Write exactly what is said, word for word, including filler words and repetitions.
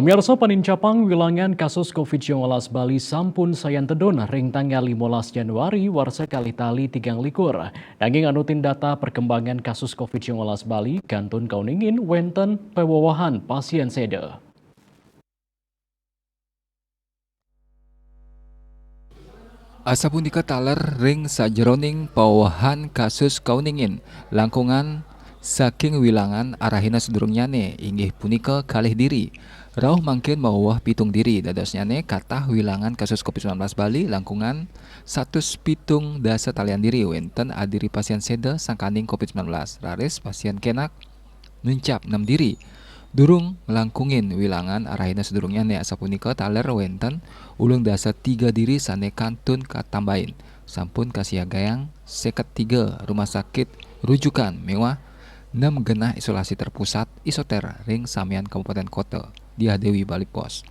Pemirsa, panincapang wilangan kasus covid sembilan belas Bali sampun sayan tedun ring tanggal limolas Januari warsa kalih tali tigang likur. Nanging anutin data perkembangan kasus covid sembilan belas Bali, kantun kauningin wenten pewewahan pasien seda. Asapunika taler ring sajeroning pawewahan kasus kauningin langkungan saking wilangan arahina sedurungnyane, inggih punika kalih diri. Rauh mangkin maweweh pitung diri, dadosnyane katah wilangan kasus covid sembilan belas Bali langkungan satus pitung dasa talian diri, wenten adiri pasien seda sangkaning covid sembilan belas, raris pasien kenak nuncap nem diri. Durung nglangkungin wilangan arahina sedurungnyane, asapunika taler wenten ulung dasa tiga diri sane kantun katambahin. Sampun kasiagayang seket tiga rumah sakit rujukan miwah nem genah isolasi terpusat, isoter, ring samian kabupaten kota. Diah Dewi, Bali Post.